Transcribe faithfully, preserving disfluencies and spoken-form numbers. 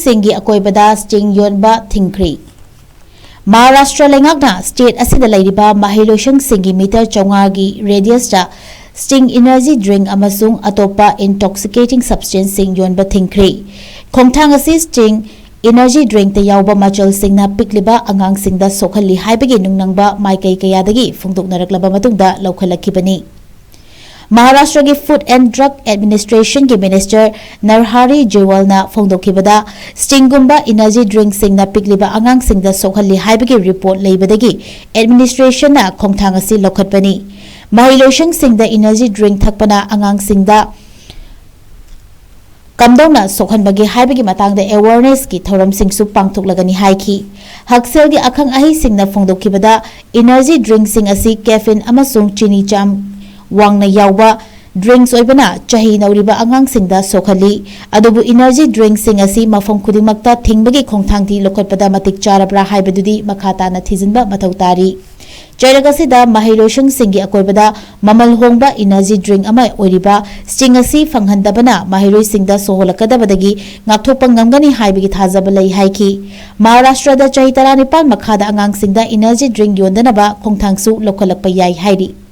ꯁꯤꯡꯒꯤ ꯑꯀꯣꯏꯕꯗ ꯁ꯭ꯇꯤꯡ ꯌꯣꯟꯕ ꯊꯤꯡꯈ꯭ꯔꯤ꯫ ꯃꯍꯥꯔꯥꯁꯇ꯭ꯔ ꯂꯩꯉꯥꯛꯅ ꯁ꯭ꯇꯦꯠ ꯑꯁꯤꯗ ꯂꯩꯔꯤꯕ ꯃꯍꯩꯂꯣꯏꯁꯪꯁꯤꯡꯒꯤ ꯃꯤꯇꯔ ꯆꯥꯝꯃꯉꯥꯒꯤ ꯔꯦꯗꯤꯌꯁꯇ ꯁ꯭ꯇꯤꯡ ꯏꯅꯔꯖꯤ ꯗ꯭ꯔꯤꯡ ꯑꯃꯁꯨꯡ ꯑꯇꯣꯞꯄ ꯏꯟꯇꯣꯛꯁꯤꯀꯦꯇꯤꯡ ꯁꯕꯁꯇꯦꯟꯁꯁꯤꯡ ꯌꯣꯟꯕ ꯊꯤꯡꯈ꯭ꯔꯤ꯫ ꯈꯣꯡꯊꯥꯡ ꯑꯁꯤ ꯁ꯭ꯇꯤꯡ ꯏꯅꯔꯖꯤ ꯗ꯭ꯔꯤꯡꯇ ꯌꯥꯎꯕ ꯃꯆꯜꯁꯤꯡꯅ ꯄꯤꯛꯂꯤꯕ ꯑꯉꯥꯡꯁꯤꯡꯗ ꯁꯣꯛꯍꯜꯂꯤ ꯍꯥꯏꯕꯒꯤ ꯅꯨꯡꯅꯪꯕ ꯃꯥꯏꯀꯩ ꯀꯌꯥꯗꯒꯤ ꯐꯣꯡꯗꯣꯛꯅꯔꯛꯂꯕ ꯃꯇꯨꯡꯗ ꯂꯧꯈꯠꯂꯛꯈꯤꯕꯅꯤ꯫ ꯃꯍꯥꯔꯥꯁꯇ꯭ꯔꯒꯤ ꯐꯨꯗ ꯑꯦꯟ ꯗ꯭ꯔꯒ ꯑꯦꯗꯃꯤꯅꯤꯁꯇ꯭ꯔꯦꯁꯟꯒꯤ ꯃꯤꯅꯤꯁꯇꯔ ꯅꯔꯍꯥꯔꯤ ꯖꯨꯋꯜꯅ ꯐꯣꯡꯗꯣꯛꯈꯤꯕꯗ, ꯁ꯭ꯇꯤꯡꯒꯨꯝꯕ ꯏꯅꯔꯖꯤ ꯗ꯭ꯔꯤꯡꯁꯤꯡꯅ ꯄꯤꯛꯂꯤꯕ ꯑꯉꯥꯡꯁꯤꯡꯗ ꯁꯣꯛꯍꯜꯂꯤ ꯍꯥꯏꯕꯒꯤ ꯔꯤꯄꯣꯔꯠ ꯂꯩꯕꯗꯒꯤ ꯑꯦꯗꯃꯤꯅꯤꯁꯇ꯭ꯔꯦꯁꯟꯅ ꯈꯣꯡꯊꯥꯡ ꯑꯁꯤ ꯂꯧꯈꯠꯄꯅꯤ꯫ ꯃꯍꯩꯂꯣꯏꯁꯪꯁꯤꯡꯗ ꯏꯅꯔꯖꯤ ꯗ꯭ꯔꯤꯡ ꯊꯛꯄꯅ ꯑꯉꯥꯡꯁꯤꯡꯗ ꯀꯝꯗꯧꯅ ꯁꯣꯛꯍꯟꯕꯒꯦ ꯍꯥꯏꯕꯒꯤ ꯃꯇꯥꯡꯗ ꯑꯦꯋꯥꯔꯅꯦꯁꯀꯤ ꯊꯧꯔꯝꯁꯤꯡꯁꯨ ꯄꯥꯡꯊꯣꯛꯂꯒꯅꯤ ꯍꯥꯏꯈꯤ꯫ ꯍꯛꯁꯦꯜꯒꯤ ꯑꯈꯪ ꯑꯍꯩꯁꯤꯡꯅ ꯐꯣꯡꯗꯣꯛꯈꯤꯕꯗ, ꯏꯅꯔꯖꯤ ꯗ꯭ꯔꯤꯡꯁꯤꯡ ꯑꯁꯤ ꯀꯦꯐꯤꯟ ꯑꯃꯁꯨꯡ ꯆꯤꯅꯤ ꯆꯥꯡ ꯋꯥꯡꯅ ꯌꯥꯎꯕ ꯗ꯭ꯔꯤꯡꯁ ꯑꯣꯏꯕꯅ ꯆꯍꯤ ꯅꯧꯔꯤꯕ ꯑꯉꯥꯡꯁꯤꯡꯗ ꯁꯣꯛꯍꯜꯂꯤ꯫ ꯑꯗꯨꯕꯨ ꯏꯅꯔꯖꯤ ꯗ꯭ꯔꯤꯡꯁꯤꯡ ꯑꯁꯤ ꯃꯐꯝ ꯈꯨꯗꯤꯡꯃꯛꯇ ꯊꯤꯡꯕꯒꯤ ꯈꯣꯡꯊꯥꯡꯗꯤ ꯂꯧꯈꯠꯄꯗ ꯃꯇꯤꯛ ꯆꯥꯔꯕ꯭ꯔꯥ ꯍꯥꯏꯕꯗꯨꯗꯤ ꯃꯈꯥ ꯇꯥꯅ ꯊꯤꯖꯤꯟꯕ ꯃꯊꯧ ꯇꯥꯔꯤ꯫ ꯆꯩꯔꯛ ꯑꯁꯤꯗ ꯃꯍꯩꯂꯣꯏꯁꯪꯁꯤꯡꯒꯤ ꯑꯀꯣꯏꯕꯗ ꯃꯃꯜ ꯍꯣꯡꯕ ꯏꯅꯔꯖꯤ ꯗ꯭ꯔꯤꯡ ꯑꯃ ꯑꯣꯏꯔꯤꯕ ꯁ꯭ꯇꯤꯡ ꯑꯁꯤ ꯐꯪꯍꯟꯗꯕꯅ ꯃꯍꯩꯔꯣꯏꯁꯤꯡꯗ ꯁꯣꯛꯍꯜꯂꯛꯀꯗꯕꯗꯒꯤ ꯉꯥꯛꯊꯣꯛꯄ ꯉꯝꯒꯅꯤ ꯍꯥꯏꯕꯒꯤ ꯊꯥꯖꯕ ꯂꯩ ꯍꯥꯏꯈꯤ꯫ ꯃꯍꯥꯔꯥꯁꯇ꯭ꯔꯗ ꯆꯍꯤ ꯇꯔꯥꯅꯤꯄꯥꯟ ꯃꯈꯥꯗ ꯑꯉꯥꯡꯁꯤꯡꯗ ꯏꯅꯔꯖꯤ ꯗ꯭ꯔꯤꯡ ꯌꯣꯟꯗꯅꯕ ꯈꯣꯡꯊꯥꯡꯁꯨ ꯂꯧꯈꯠꯂꯛꯄ ꯌꯥꯏ ꯍꯥꯏꯔꯤ꯫